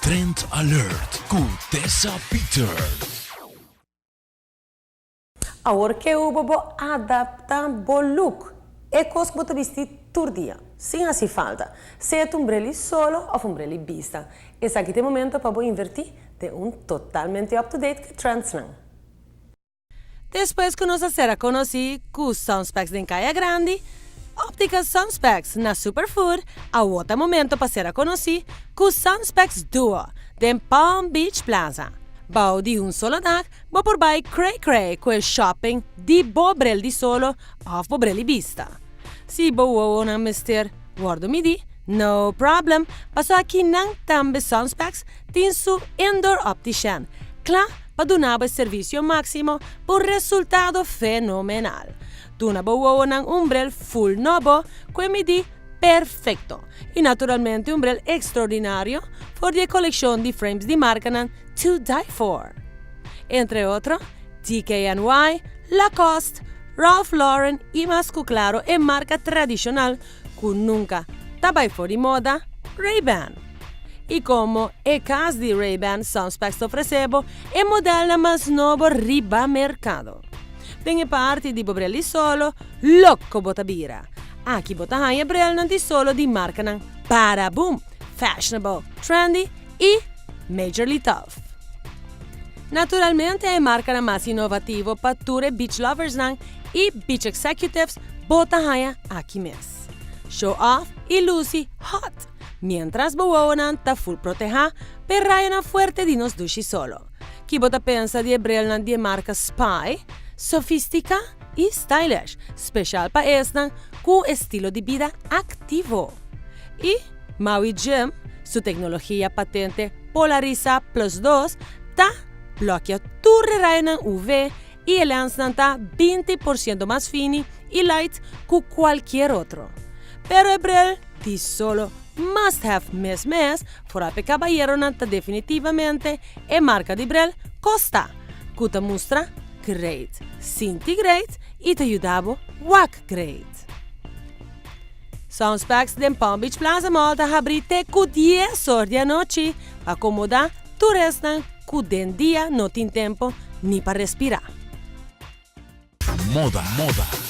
Trend Alert ku Tessa Peters. Awor ke bo bo adapta bo look. E kos ku bo ta bisti tur dia, sin hasi falta. Sea ta un brel di solo òf un brel di bista. Esaki ta e momento pa bo invertí den un totalmente up to date ku trendsnan. Despues ku nos a sera konosí ku Sunspecs den Kaya Grandi, Optica Sunspecs na Superfood, awor ta momento pa sera konosí ku Sunspecs Duo den Palm Beach Plaza. Bou di un solo dak bo por bai cray cray ku e shopping di bo brel di solo òf bo brel di bista. Si bo wowonan mester wòrdu midí, no problem, pasobra akinan tambe Sunspecs tin su indoor optician kla pa duna bo e servisio máksimo pa un resultado fenomenal. Duna bo wowonan un brel ful nobo ku e midí perfekto i naturalmente un brel ekstraordinario for di e kolekshon di frames di markanan To Die For. Entre otro, DKNY, Lacoste, Ralph Lauren i mas ku klaro e marka tradishonal ku nunka ta bai for di moda, Ray-Ban. I komo e kas di Ray-Ban, Sunspecs ta ofresé bo e modelnan mas nobo riba merkado. Den e parti di bo brel di solo, loko bo ta bira. Aki bo ta haña brelnan di solo di markanan Badaboom, fashionable, trendy i majorly tough. Naturalmente e markanan mas inovativo pa tur e beach loversnan i beach executives bo ta haña aki mes. Show off i luci hot mientras bo wowonan ta full protehá p'e rayonan fuerte di nos dushi solo. Ki bo ta pensa di e brelnan di e marka Spy? Sofistiká i stylish, speshal pa esnan ku un estilo di bida aktivo. I Maui Jim su teknologia patente Polarisá Plus 2 ta blòkia tur e rayonan UV i e lènsnan ta 20% mas fini i light ku kualkier otro. Pero e brel di solo must have mes mes foral p'e kabayeronan ta definitivamente e marka di brel Costa ku ta mustra great, sinti great i ta yuda bo wak great. Sunspecs den Palm Beach Plaza Mall ta habrí te ku 10 or di anochi pa akomodá tur esnan ku den dia no tin tempo ni pa respirá. Moda, moda.